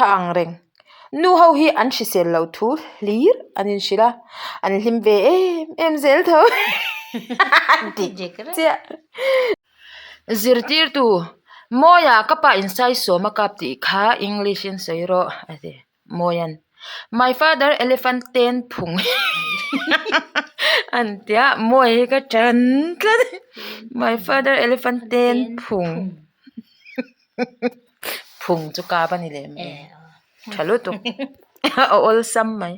Tha ang reng. Nu ho hi an hrisel lo thu hlir an inhrilh a, an hlim ve em em zel tho. Dik chiah. Zirtirtu, Mawia ka pa insaisawm a kap tih kha English in sawi rawh a ti. Mawian, My father elephant ten phung an tia, Mawia hi ka tan tlat. My father elephant ten phung. Phung chu kap a ni leh mai. Tha lutuk. A awlsam mai.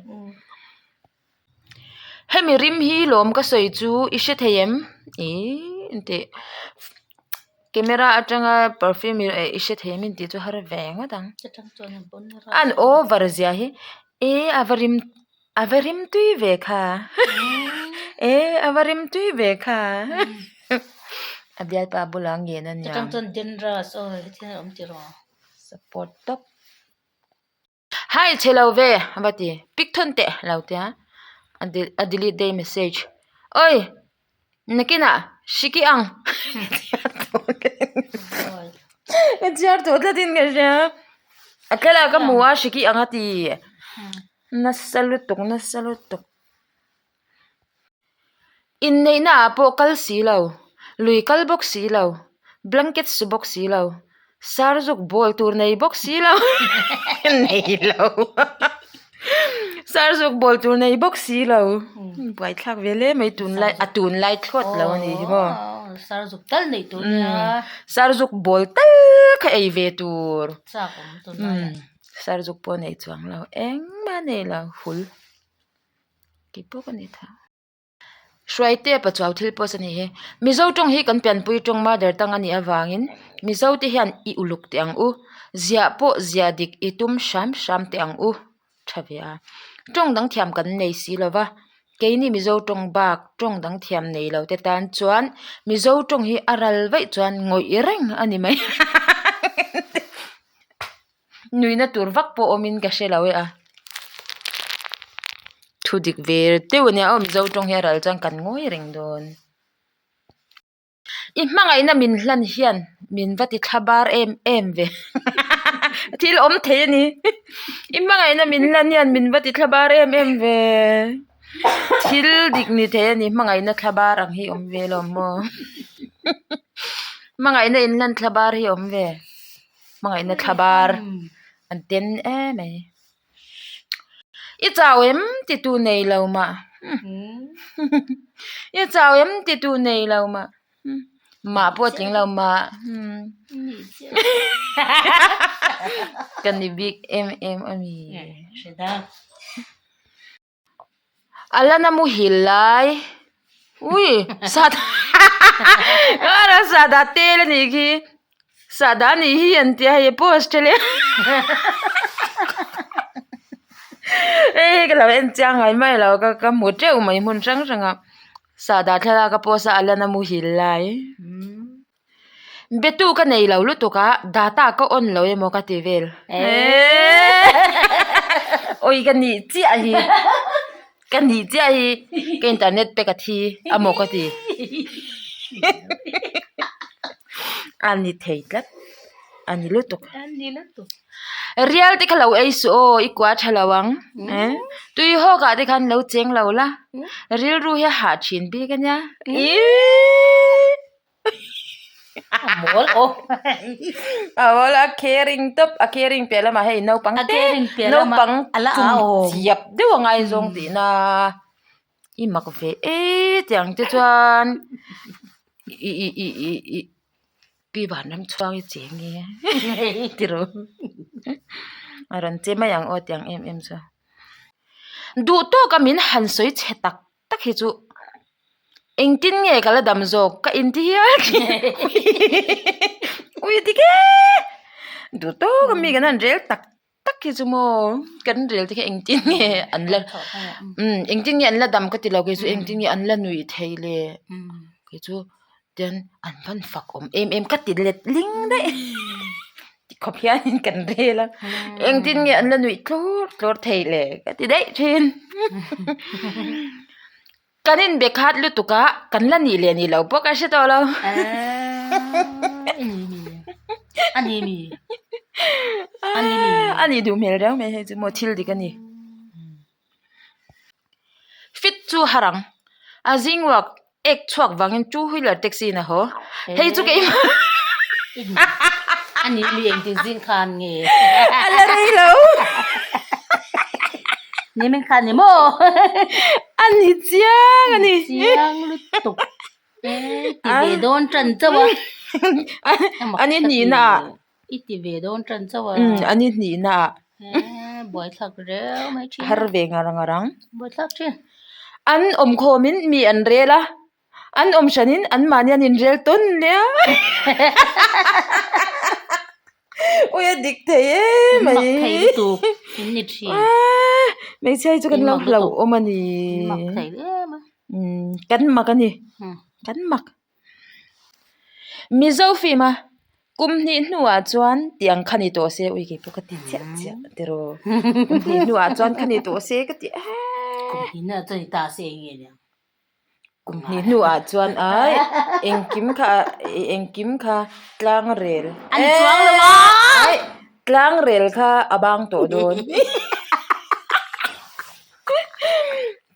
Hemi rim hi lawm ka sawi chu i hre thei em? Ihh intih camera atanga perfume i hre thei em intih chu har ve ngawt ang. An over zia hi e a va rim a va rim tui ve kha e a va rim tui ve kha a bialpa bulah ngen a nia. Support tawp. Hai chhe lo ve a va ti pic thawn teh a lo tia a a delete daih message awi nakinah hriki ang ka chhiar tawh tlatin ka hria a thlalak a hmu a hriki ang a ti nasa lutuk nasa lutuk. Inneihna ah pawh kal si lo, lui kal bawk si lo, blanket su bawk si lo, sar zuk bawl tur nei bawk si lo nei lo sar zuk bawl tur nei bawk si lo buaithlak ve hle mai tunlai a tunlai thlawt lo a nih hi maw sar zuk tal nei tur nia sar zuk bawl tal kha ei ve tur sar zuk pawh nei chuang lo engmah nei lo hul. Tih pawh ka ni tha. Hruaite pachuau thil post a ni hi. Mizo tawng hi kan pianpui tawng mother tongue a nih avangin Mizo te hian i uluk teh ang u. Ziah pawh ziah dik i tum hram hram teh ang u. Tha ve a. Tawng dang thiam kan nei si lo va. Keini Mizo tawng bak tawng dang thiam nei lo te tan chuan Mizo tawng hi a ral vaih chuan ngawih reng a ni mai. Nuihna tur vak pawh awmin ka hre lo e a thu dik ve deuh ania aw mizo tawng hi a ral chuan kan ngawi reng dawn i hmangaihna min hlan hian min va ti thla bar em em ve thil awm thei a ni i hmangaihna min hlan hian min va ti thla bar em em ve thil dik ni thei a ni hmangaihna thla bar ang hi awm ve lo maw hmangaihna in hlan thla bar hi awm ve. Hmangaihna thla bar an ten em mai. I chau em ti tu nei lo mah I chau em ti tu nei lo mah mah pawh a tling lo mah ka ni bik em em a mi. A la na muhil lai ui sahdah sahdah tel a nih khi sahdah nih hi an tia hei post tel e hei hi ka lo en chiang ngai mai lo ka ka hmu teuh mai hmun hrang hrang ah sahdah thlalak a post a a la na muhil lai. Betu ka nei lo lutuk a, data ka on lo emaw ka ti vel. Oi ka nih chiah hi, ka nih chiah hi, ka internet pack a thi amaw ka ti. A ni thei tlat, a ni lutuk. Rial te kha lo ei suh aw, i kua tha lo ang. Tui hawk ah te khan lo cheng lo la, rilru hi a hah thin bik a nia. Mawl aw. A mawl a caring tawp a caring piah lamah hei naupang A caring piah lamah naupang a la chung au. chiap deuh a ngaizawng tihna i mak ve e tiang te chuan i i i i i pi vanram chhuang i cheng nge tiro a rawn che mai ang aw tiang em em chu duh tawk a min han sawi chhe tak tak hi chu engtin nge ka la dam zawk ka inti hial ui dik e duh tawk ami kan han rel tak tak hi chu maw kan rel te kha engtin nge an la umm engtin nge an la dam ka ti lo kei chu engtin nge an la nuih thei le kei chu tian an van fak awm em em ka ti let ling daih ti khawp hianin kan rel a engtin nge an la nuih tlawr tlawr thei le ka ti daih thin kan inbe khat lutuk a kan la nih leh nih loh pawh ka hre tawh lo A nih duh hmel riau mai hei chu maw thil dik a ni. Fit chu har ang. A zing uak ek chhuak vangin two wheeler taxi in a haw. Hei chu keimah. A nih mi engtin zing khan nge? A la rei lo. Nimin khan ni maw? A ni chiang a ni. Chiang lutuk. E ti ve dawn tan chauh a. A ni hnihna ah. I ti ve dawn tan chauh a. Umm a ni hnihna ah. E buaithlak reu mai thin a. Har ve ngar ngar ang. Buaithlak thin. An awmkhawm in mi an rel a. An awm hran in an mahni an inrel tawn hle a. Ui a dik thei em mai. In mak thei lutuk in ni thin. Hmeichhia hi chu kan lo hlauhawm a ni. In mak thei em a. Umm kan mak a ni. Kan mak. Mizo film a kum hnih hnuah chuan tiang kha ni tawh se ui keipawh ka ti chiah chiah tiraw. Kum hnih hnuah chuan kha ni tawh se ka ti a. Kum hnih hnuah chuan i ta se eng nge niang. Kum hnih hnuah chuan ai engkim kha engkim kha tlang rel An chuang lo a! Ai tlang rel kha a bang tawh dawn.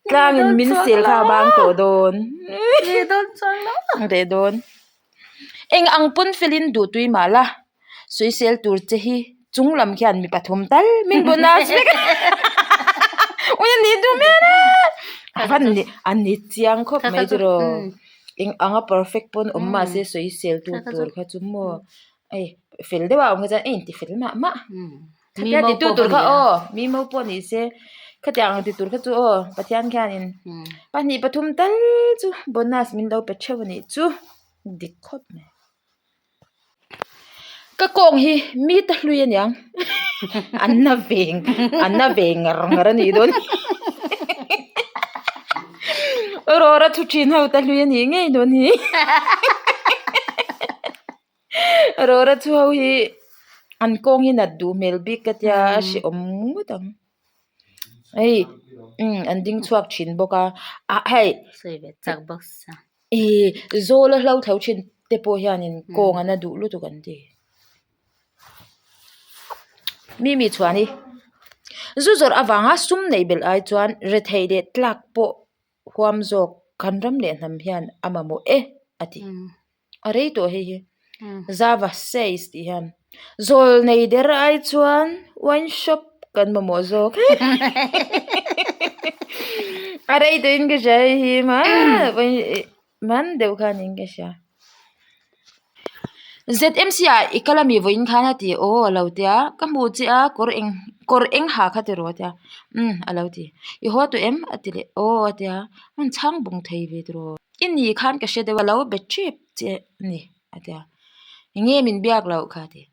Tlangin min sel kha a bang tawh dawn. Reh dawn chuang lo. Reh dawn. Eng ang pawn felin duh tui mah la, sawisel tur che hi chung lam khian mi pathum tal min bonus vek a. Ui a nih duh hmel a. A van ni a ni chiang khawp mai chu rawh. Eng anga perfect pawn awm mah se sawisel tur tur kha chu maw hei fel deuh a awm kha chuan a inti fel mah mah. Khatia ti tu tur kha aw mi mo pawh ni se khatiang ang ti tur kha chu aw Pathian khianin pahnih pathum tal chu bonus min lo pe theuh a nih chu dik khawp mai. Ka kawng hi mi ta hlui aniang an na ve an na ve ngar ngar a nih dawn Aurora thu thin ho ta hlui a nih ngei dawn hi. Rawra chu ho hi an kawng hi nat duh hmel bik ka tia a hrehawm ngawt ang hei umm an ding chhuak thin bawk a ah hei ihh zawl a hlo tho thin te pawh hianin kawng an a duh lutuk an ti mimi chhuan hi zu zawrh avanga sum neih belh ai chuan retheih leh tlak pawh huam zawk kan ram leh hnam hian a mamawh e a ti. A rei tawh hei hi Java says tih hian zawl nei der ai chuan wine shop kan mamawh zawk a rei tawh in ka hria hei hi hman deuh khan in ka hria. ZMC ah i kal ami vawiin khan a ti aw a lo tia ka hmu che a kawr eng kawr eng ha kha tiraw a tia umm a lo ti i haw tawh em a ti leh aw a tia a rawn chhang bawng thei ve tiraw i ni khan ka hre deuh a lo be tep che a ni a tia eng nge min biak loh kha a ti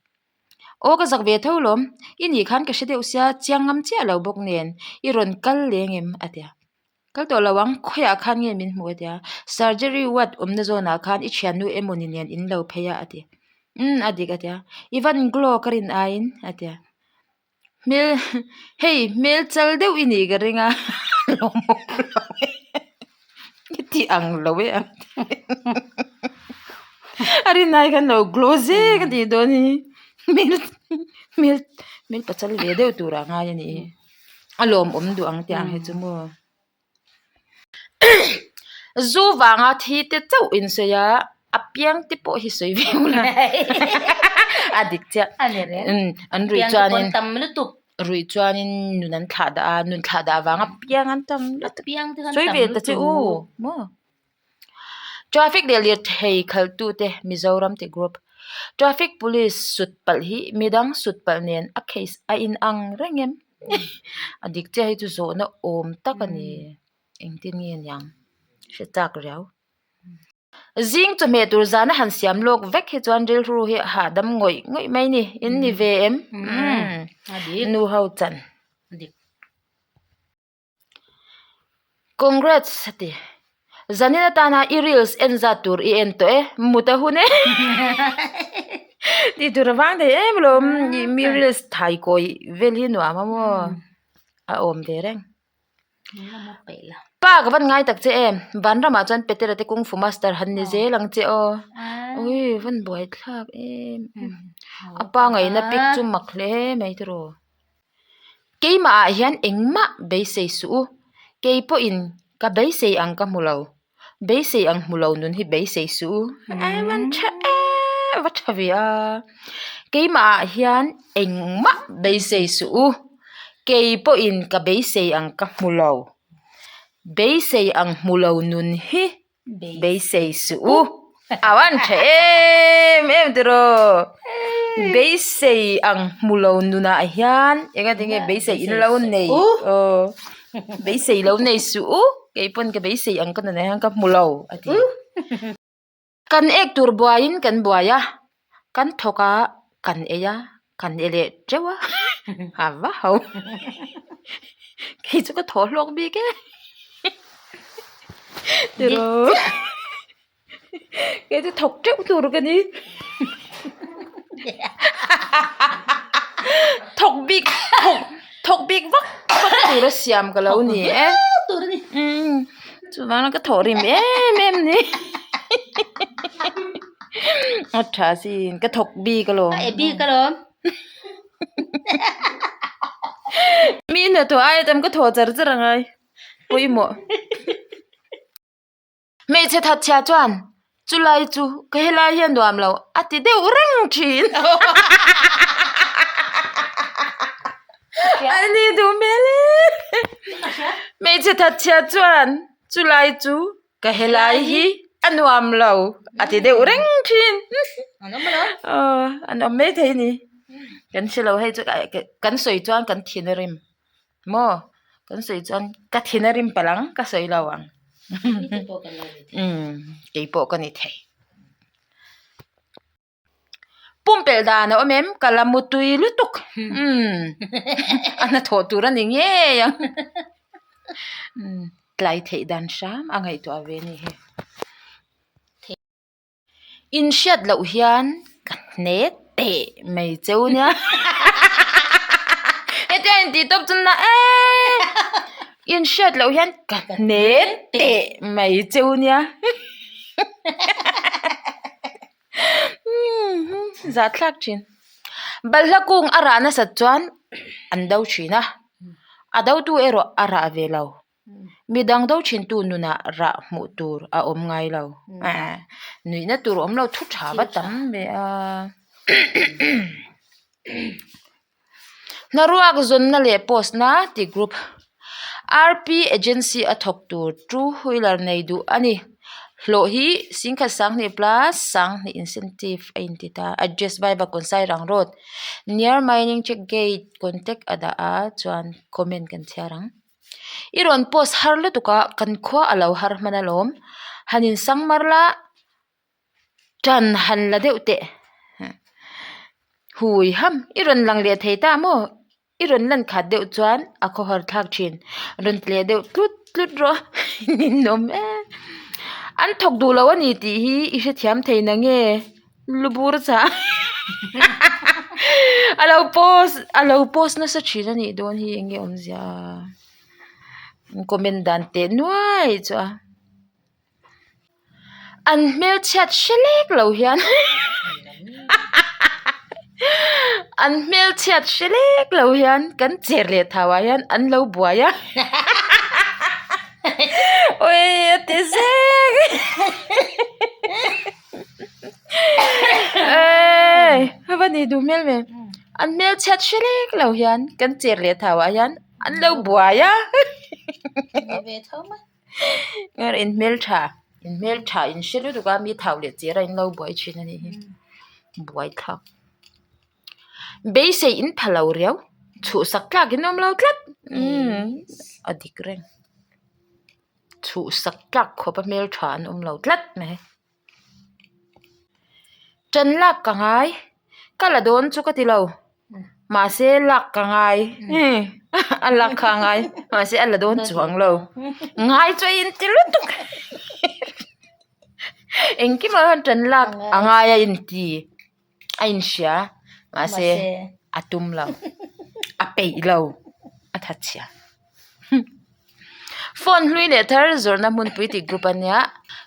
aw ka zak ve tho lawm i ni khan ka hre deuh sia chiang ngam chiah lo bawk nen i rawn kal leng em a tia. Kal tawh lo ang, khawiah khan nge min hmuh a tia, surgery ward awmna zawnah khan i thiannu emawni nen in lo phei a a ti. Umm a dik a tia, i van glow ka rin aiin a tia. Hmel hei hmel chal deuh i nih ka ring a lawmawm lo e i ti ang lo e a ti. A rin ai khan lo glow zek a tih dawn hi hmel hmel hmel pachal ve deuh tur ah ngai a nih hi. A lawmawm duh ang tih ang hi chu maw. Zu vanga thi te chauh in sawi a, a piang te pawh hi sawi ve ula. A dik chiah. An ruih chuanin ruih chuanin nun an thlah dah a, nun thlah dah vanga piang an tam lutuk. Sawi ve ta che u maw. Traffic leh lirthei khalhtute Mizoram ti group. Traffic police sut palh hi midang sut palh nen a case a inang reng em? A dik chiah hi chu zawhna awm tak a ni. Engtin nge niang? Hre chak riau. Zing chawhmeh tur zana han siam lawk vek hi chuan rilru hi a hahdam ngawih ngawih mai ni. In ni ve em? Nu ho chan. Congrats a ti. Zanin atana i reels en zat tur i en tawh e, mut a hun e. Tih tur a vang thei em alawm, mi reels thai kawi vel hi nuam a maw, a awm ve reng. Pa ka van ngai tak che em, vanramah chuan Petera te kung fu master han ni zel ang che aw. Ui van buai thlak em em. A pa ngaihna pic chu mak hle mai tiraw. Keimahah hian engmah beisei suh u. Kei pawhin ka beisei ang ka hmu lo. Beisei ang hmu lo nun hi beisei suh u. A van tha e, va tha ve a. Keimahah hian engmah beisei suh u. Kei pawhin ka beisei ang ka hmu lo. Beisei ang hmu lo nun hi beisei suh u. A van tha em em tiraw. Beisei ang hmu lo nunah hian engati nge beisei in lo nei aw beisei lo nei suh u kei pawn ka beisei ang ka nunah hian ka hmu lo a ti. Kan ek tur buaiin kan buai a, kan thawk a, kan ei a, kan e leh teuh a, a va ho. Kei chu ka thaw hlawk bik e. Tiraw. Kei chu thawk teuh tur ka ni. Thawk bik thawk thawk bik vak vak tur a siam ka lo ni e. Chuvang ka thawh rim em em ni. A tha sin ka thawk bik alawm. Ka e bik alawm. Mi hnathawh aia tam ka thawh char char angai. Pawimawh. Hmeichhe thatchhia chuan chulai chu ka helai hian nuam lo a ti deuh reng thin. A ni duh hmel e. Hmeichhe thatchhia chuan chulai chu ka helai hi a nuam lo a ti deuh reng thin. Aw an awm mai thei a ni. Kan hre lo hei chu kan sawi chuan kan thin a rim. Maw? Kan sawi chuan ka thin a rim palh ang, ka sawi lo ang. Umm, kei pawh ka ni thei. Pumpelh dan a awm em? Ka la mu tui lutuk. Umm, a hnathawh tur a ni ngei ang. Umm, tlai theih dan hram a ngaihtuah ve a ni hi. In hriat loh hian ka hne teh mai cheu nia. Hetia in tih tawp chu na e. In hriat loh hian ka hne teh mai cheu nia. Zahthlak thin. Balhla kung a rah nasat chuan an do thin a. A dotu erawh a rah ve lo. Midang do thintu nunah rah hmuh tur a awm ngai lo. Nuihna tur awm lo thu tha va tam ve a. Hnaruak zawnna leh post na tih group RP agency a thawk tur two wheeler nei duh a ni. Hlawh hi singkhat sanghnih plus sanghnih incentive a inti ta. Address Vaivakawn Sairang road near mining check gate contact a dah a chuan comment kan chhiar ang. I rawn post har lutuk a, kan khua a lo har hman alawm. Han insang mar la, tan han la deuh teh. Hui ham, i rawn lang leh thei ta maw? I rawn lan khat deuh chuan a khawhar thlak thin. Rawn tleh deuh tlut tlut rawh ninawm em. An thawk duh lo a ni tih hi i hrethiam thei na nge? Lu bur chah a lo post a lo post nasa thin a nih dawn hi eng nge awmzia comment dan teh nuai chu a an hmelchhiat hre lek lo hian an hmelchhiat hre lek lo hian kan cher leh thau ah hian an lo buai a. Awii a ti zek. Eii a va ni duh hmel ve an hmelchhiat hre lek lo hian kan cher leh thau ah hian an lo buai a in hmeltha in hmeltha in hre lutuk a mi thau leh cher a in lo buai thin a nih hi buai thlak beisei in pha lo riau chhuhsak tlak in awm lo tlat umm a dik reng. Chhuhsak tlak khawp a hmeltha an awm lo tlat mai. Ṭan lak ka ngai, ka la dawn chu ka ti lo, mahse lak ka ngai, a lak kha a ngai, mahse a la dawn chuang lo, ngai chu a inti lutuk engkim ah hian ṭan lak a ngai a inti. a inhria mahse a tum lo a peih lo a that chhia phone hlui leh thar zawrhna hmunpui tih group a nia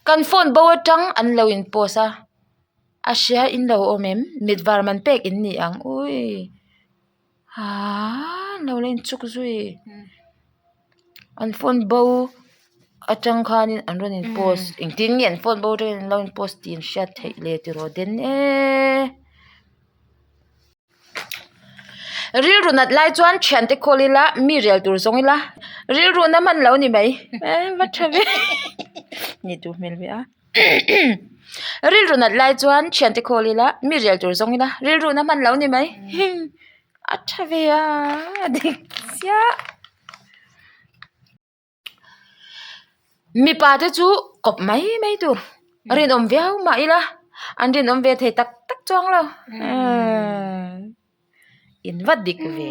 kan phone bo atang an lo in post a a hria in lo awm em mit var man pek in ni ang uii. Aaaa. an lo la inchuk zui an phone bo atang khanin an rawn in post engtin nge an phone bo atangin an lo in post tih an hriat theih le tiraw den e. Rilru nat lai chuan thiante khawl ila mi rel tur zawng ila rilru na hman lo ni mai eh va tha ve ni duh hmel ve a rilru nat lai chuan thiante khawl ila mi rel tur zawng ila rilru na hman lo ni mai a tha ve a a dik chiah. Mipa te chu kawp mai mai tur rinawm viau mah ila an rinawm ve thei tak tak chuang lo in va dik ve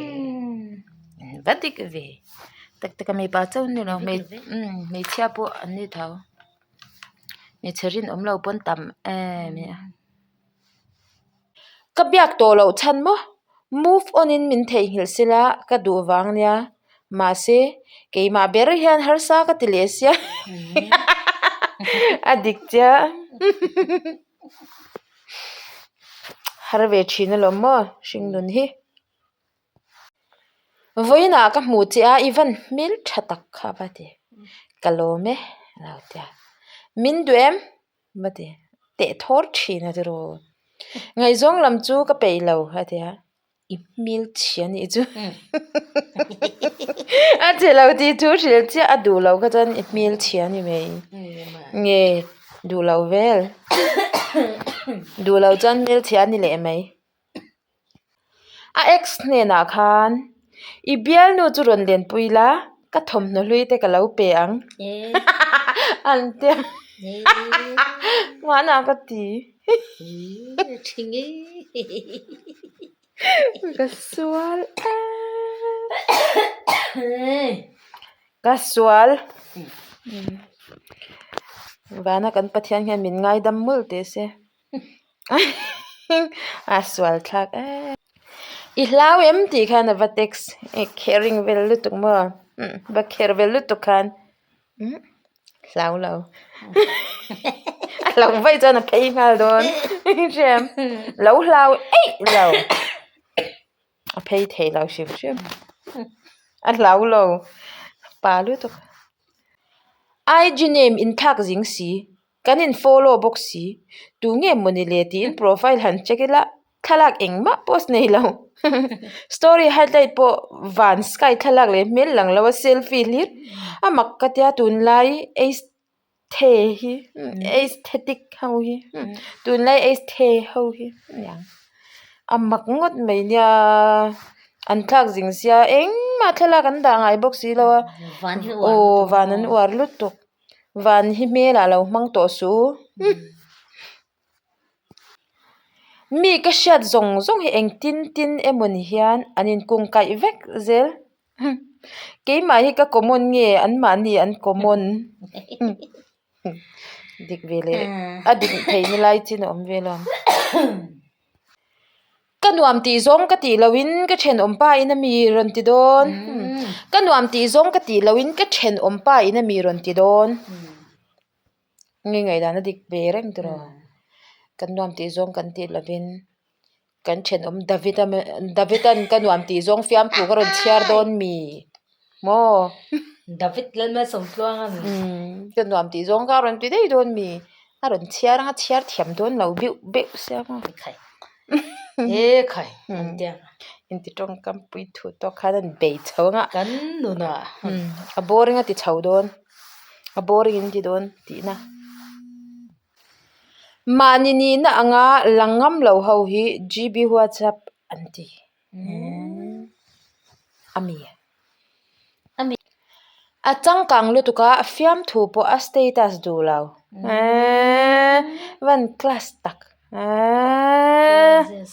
in va dik ve tak tak a mipa chauh ni lo hmeichhia pawh an ni tho hmeichhe rinawm lo pawn tam em a. Ka biak tawh loh chhan maw? Move on in min theihnghilh sela ka duh vang nia. Mahse, keimah ber hian harsa ka ti leh sia. A dik chiah. Har ve thin alawm maw hringnun hi. Vawiinah ka hmuh che a, i van hmel tha tak kha va ti. Ka lawm e a lo ti a. Min duh em? Va ti teh thawr thin a tiraw ngaihzawng lam chu ka peih lo a ti a i hmel chhia a nih chu a che lo tih chu hrilh chiah a duh loh kha chuan i hmel chhia a ni mai nge duh loh vel duh loh chuan hmel chhia a ni leh mai. A ex hnenah khan i bialnu chu rawn lenpui la ka thawmhnaw hlui te ka lo pe ang an ti a mahna ka ti ka sual ka sual vana kan Pathian hian min ngaidam mawlh teh se. A sual thlak em. I hlau em tih khan a va text kher ring vel lutuk maw va kher vel lutuk khan hlau lo a hlau vaih chuan a phei nghal dawn hriam lo hlau eih lo a phei thei lo hrim hrim a hlau lo pa lutuk IG name inthlak zing si. Kan in follow bawk si. Tu nge mawni le tiin profile han check ila thlalak engmah post nei lo. Story highlight pawh van sky thlalak leh hmel lang lo a selfie hlir a mak ka tia tunlai aesthe hi aesthetic ho hi tunlai aesthe ho hi a mak ngawt mai nia an thlak zing sia engmah thlalak an dah ngai bawk si lo a aw van an uar lutuk. Van hi hmelah lo hmang tawh suh u. Mi ka hriat zawng zawng hi engtin tin emawni hian an inkung kaih vek zel. Keimah hi ka common nge anmahni an common. Dik ve leh a dik theihna lai chin a awm ve lo. Ka nuam tih zawng ka tih lohin ka thenawm pa in a mi rawn ti dawn ka nuam tih zawng ka tih lohin ka thenawm pa in a mi rawn ti dawn nge ngaihdan a dik ve reng tawh kan nuam tih zawng kan tih lovin kan thenawm David a David an ka nuam tih zawng fiamthu ka rawn chhiar dawn mi maw David Lalmalsawmtluang a ni ka nuam tih zawng kha a rawn ti daih dawn mi. A rawn chhiar anga chhiar thiam dawn lo beuh beuh sia maw. Khai he khai an tia. Inti tawngkam pui thu tawk khan an bei chho anga. Kan nuna. A boring a ti chho dawn. A boring in ti dawn tihna. Mahni nihna anga lang ngam lo ho hi GB WhatsApp an ti. A mi. A changkang lutuk a fiamthu pawh a status duh lo eeee van class tak eeee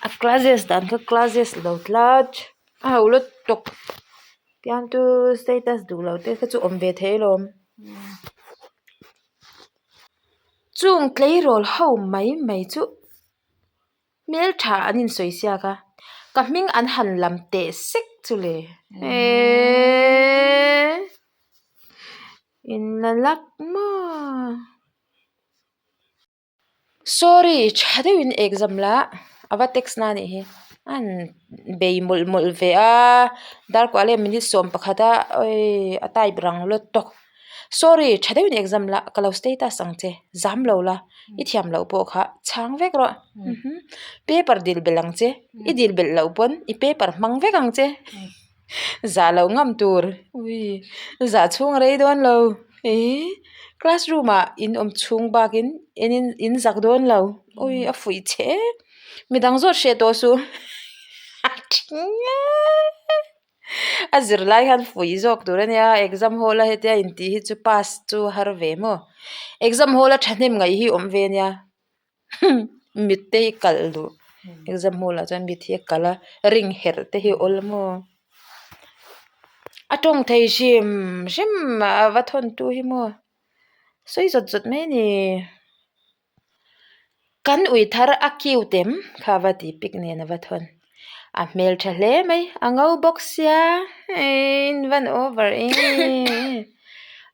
a classes dan kha classes lo tlat a ho lutuk fiamthu status duh lo te kha chu awm ve thei alawm chung tleirawl ho mai mai chu. Hmeltha an insawi siak a, ka hming an han lam teh sek chu le. Eeeee in la lak maw. Sorry tha deuhin exam la a va text na anih hi. A han bei mawlh mawlh ve a darkuah leh minute 11 a awii a type rang lawt tawk sorry tha deuhin exam la ka lo status ang che zam lo la i thiam loh pawh kha chhang vek rawh paper dil belh ang che i dil belh loh pawn i paper hmang vek ang che. Zah loh ngam tur ui zah chhung a rei dawn lo ih classroom ah in awm chhung bakin en in in zak dawn lo ui a fuih chhe em midang zawt hreh tawh suh a thing e a zir lai hian fuih zawk tur ania exam hall a hetia intih hi chu pass chu har ve maw exam hall a thahnem ngaih hi awm ve ania. Mit te hi kalh duh exam hall ah chuan mit hi a kalh a ring herh te hi a awl maw a tawng thei hrim hrim a va thawn tu hi maw sawi zawt zawt mai a ni kan ui thar a cute em kha va tih pic nen a va thawn a hmeltha hle mai a ngo bawk sia eii in van over em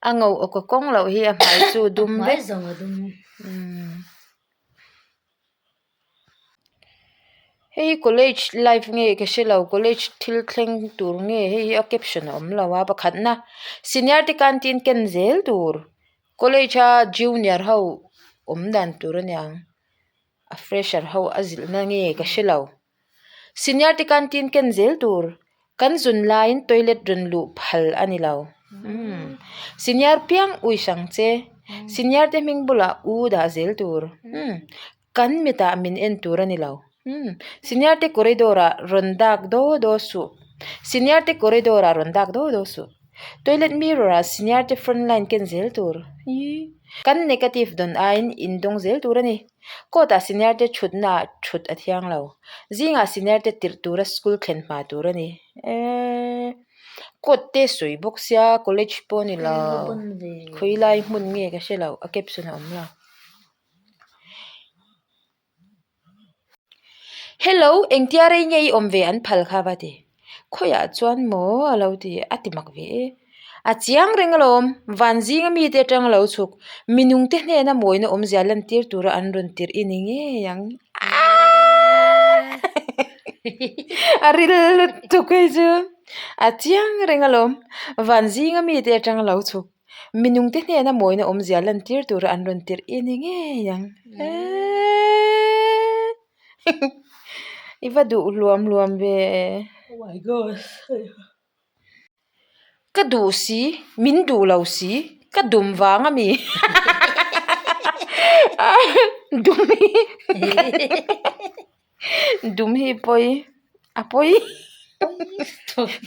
a ngo awk a kawng loh hi a hmai chu dum vek. Hei hi college life nge ka hre lo college thil thleng tur nge hei hi a caption a awm lo a pakhatna senior te canteen ken zel tur college a junior ho awm dan tur a niang a fresher ho a zilh na nge ka hre lo. Senior te canteen ken zel tur kan zun laiin toilet rawn luh phal a ni lo. Umm senior piang ui hrang che senior te hming bulah u dah zel tur umm kan mitah min en tur a ni lo. Umm senior te corridor ah rawn dak daw daw suh senior te corridor ah rawn dak daw daw suh toilet mirror ah senior te front line ken zel tur ih kan negative dawn aiin in dawng zel tur a ni. Court ah senior te thutna ah thut a thiang lo. Zingah senior te tirh tura school thlen hma tur a ni. Eeee court te sawi bawk sia college pawh a ni lo. Khawi lai hmun nge ka hre lo a caption a awm lo. Hello engtia rei nge i awm ve an phal kha va ti. Khawiah chuan maw a lo ti a ti mak ve e. A chiang reng alawm, van zinga mite atang lo chhuk, minung te hnena mawina awmzia lantir tura an rawn tirh i ni ngei ang. Aaaa A ril lutuk hei chu. A chiang reng alawm, van zinga mite atang lo chhuk, minung te hnena mawina awmzia lantir tura an rawn tirh i ni ngei ang. Eeeee I va duh hluam hluam ve. Ka duh si, min duh lo si, ka dum vang a mi dum hi dum hi pawi a pawi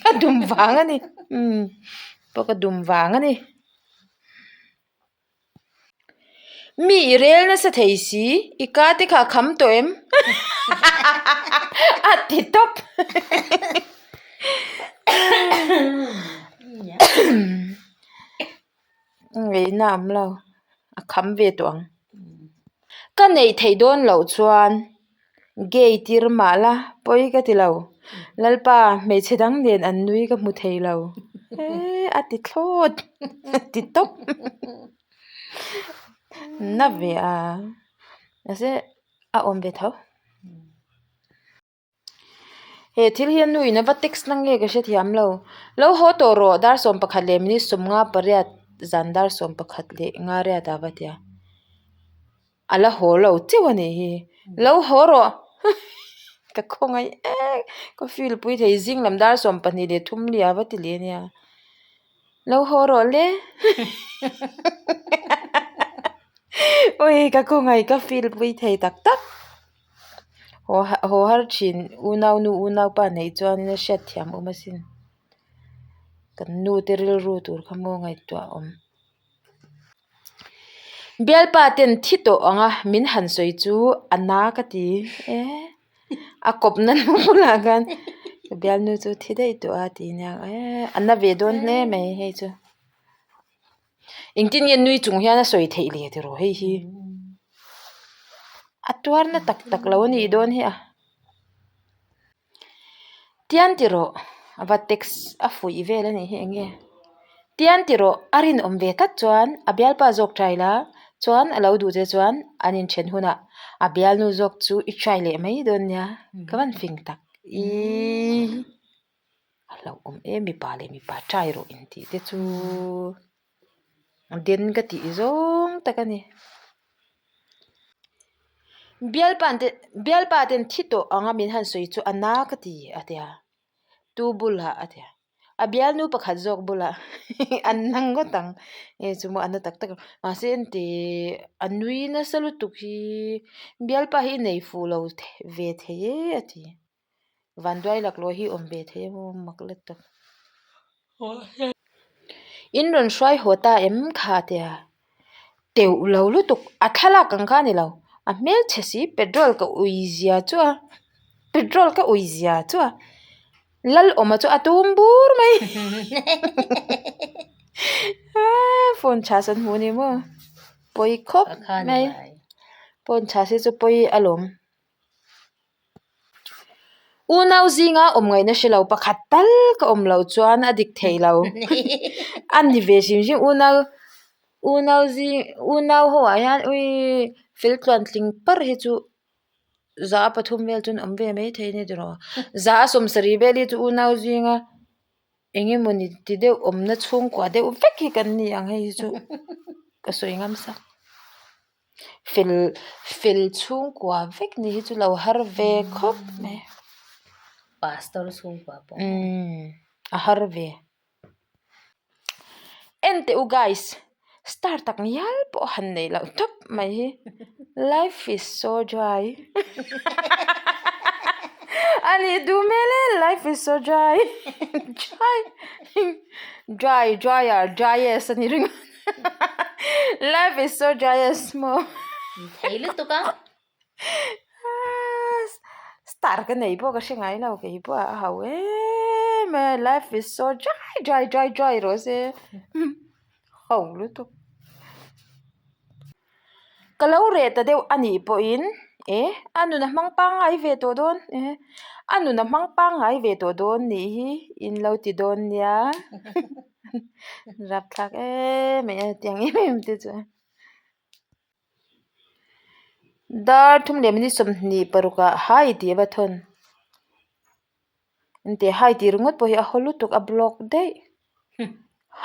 ka dum vang a ni umm pawh ka dum vang a ni. Mi i rel nasa thei si, i ka te kha a kham tawh em? A ti tawp. Ngaihna awm lo, a kham ve tawh ang. Ka neih theih dawn loh chuan gay tir mah la pawi ka ti lo. Lalpa hmeichhe dang nen an nui ka hmu thei lo. Eee a ti thlawt a ti tawp na ve a mahse a awm ve tho. He thil hi a nu in a va text na nge ka hrethiam lo. Lo haw tawh rawh dar 11 leh minute 58 zan dar 11 leh nga riat ah va tia. A la haw lo cheu a nih hi. Lo haw rawh ka khawngaih em ka feel pui thei zing lam dar 12 leh thum lia va ti leh a nia. Lo haw rawh le ui ka khawngaih ka feel pui thei tak tak. Haw har thin unau nu unau pa neih chuan a hriat thiam awm asin. Kan nu te rilru tur kha maw ngaihtuah awm. Bialpa ten thi tawh ang a min han sawi chu a na ka ti e. A kawpna nu bulah khan ka bialnu chu thi daih tawh a ti nia e a na ve dawn hle mai hei chu. Engtin nge nui chung hian a sawi theih leh tiraw hei hi. A tuarna tak tak lo a nih dawn hi a. Tian tiraw a va text a fuih vel a nih hi eng nge. Tian tiraw a rinawm ve tlat chuan a bialpa zawk try la chuan a lo duh che chuan an inthen hunah a bialnu zawk chu i try leh mai dawn nia ka van fing tak. Ih a hlauhawm em mipa leh mipa try rawh intih te chu den ka tih zawng tak a ni. Bialpa te bialpa ten thi tawh anga min han sawi chu a na ka ti a tia tu bulah a tia a bialnu pakhat zawk bulah an na ngawt ang nge chu maw a na tak tak ang mahse engti a nui nasa lutuk hi bialpa hi nei fuh lo ve thei e a ti. Vanduai laklawh hi awm ve thei emaw mak let tak. In rawn hruai haw ta em kha tia teuh lo lutuk a thlalak ang kha a ni lo a hmelchhe si petrol ka ui zia chu a petrol ka ui zia chu a Lalawma chu a tum bur mai phone tha sawn hmuh a ni maw pawi khawp mai phone tha se chu pawi alawm. Unau zinga awm ngaihna hre lo pakhat tal ka awm loh chuan a dik thei lo a ni ve hrim hrim unau unau zing unau ho ah hian ui fel tluan tling par hi chu za a pathum vel chuan awm ve mai thei a ni tiraw za a sawmsarih vel hi chu unau zinga eng emawni ti deuh awmna chhungkua deuh vek hi kan ni ang hei hi chu ka sawi ngam sak. Fel fel chhungkua vek ni hi chu lo har ve khawp mai. Pastor chhungkua pawh. Umm a har ve. En teh u guys star tak ngial pawh han neih loh tawp mai hi life is so dry a nih duh hmel e life is so dry dry dry dryer dryest a ni ringawt. Life is so joyous maw. Thei lutuk a. Star ka nei pawh ka hre ngai lo kei pawh a ho em a life is so dry dry dry dry rawh se ho lutuk. Ka lo reh ta deuh a nih pawhin e a nun a hmang pangngai ve tawh dawn e a nun a hmang pangngai ve tawh dawn nih hi in lo ti dawn nia. Rapthlak em em tiang em em te chu dar thum leh minute 26 ah hai tih a va thawn engti hai tih ringawt pawh hi a haw lutuk a block daih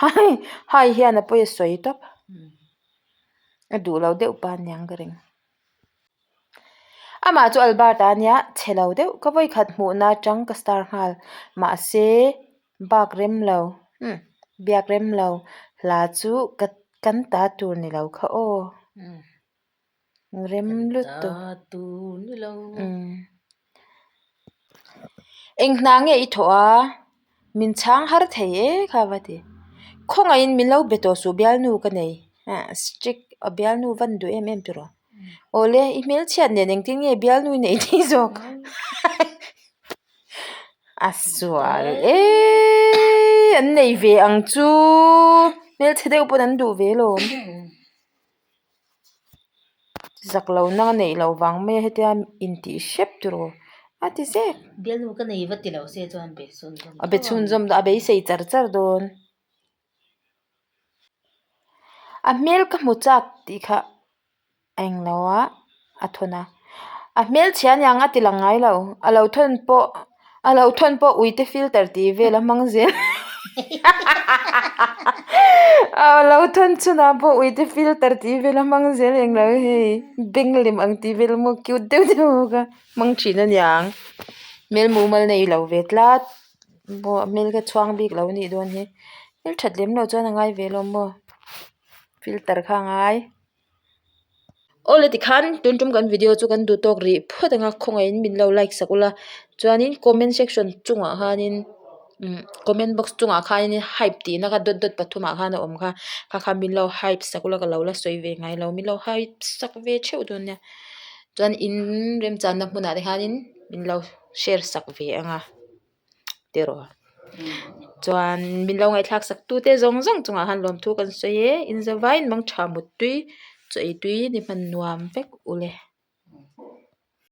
hai hai hian a pawi a sawi tawp a duh lo deuh pa aniang ka ring. Amah chu Albert-a ania chhe lo deuh ka vawikhat hmuhna atang ka star nghal mahse bak rem lo umm biak rem lo hla chu ka kan ta tur ni lo kha aw rem lutuk umm eng hna nge i thawh a min chhang har thei e kha va ti khawngaihin min lo be tawh suh bialnu ka nei ah strict a bialnu van duh em em tur aw awle i hmelchhiat nen engtin nge bialnu i neih theih zawk a sual eee an nei ve ang chu hmelchhe deuh pawn an duh ve alawm. Zak lo nang a neih loh vang mai a hetia intih hrep tur aw a ti zek. Bialnu ka nei va ti lo se chuan be chhunzawm A be chhunzawm a beisei char char dawn. A hmel ka hmu chak tih kha a englo a a thawn a. A hmel chhia aniang a ti lang ngai lo. A lo thawn pawh a lo thawn pawh uite filter tih vel a hmang zel. A lo thawn chhunah pawh uite filter tih vel a hmang zel englo hei beng lem ang tih vel maw cute deuh deuh kha hmang thin aniang. Hmel mumal nei lo ve tlat maw a hmel kha chhuang bik lo anih dawn hi. Hmel that lem loh chuan a ngai ve lo maw filter kha a ngai. Awle tikhan tun tum kan video chu kan duh tawk rih phawt anga khawngaihin min lo like sak ula chuanin comment section chungah khanin umm comment box chungah khanin hype tihna kha dot dot pathumah khan a awm kha kha kha min lo hype sak ula ka lo la sawi ve ngai lo min lo hype sak ve theuh dawn nia chuan in remchanna hmunah te khanin min lo share sak ve anga. Tiraw chuan min lo ngaihthlak sak tu te zawng zawng chungah khan lawmthu kan sawi e in zavaiin mangtha muttui chaw ei tui ni hman nuam vek ule.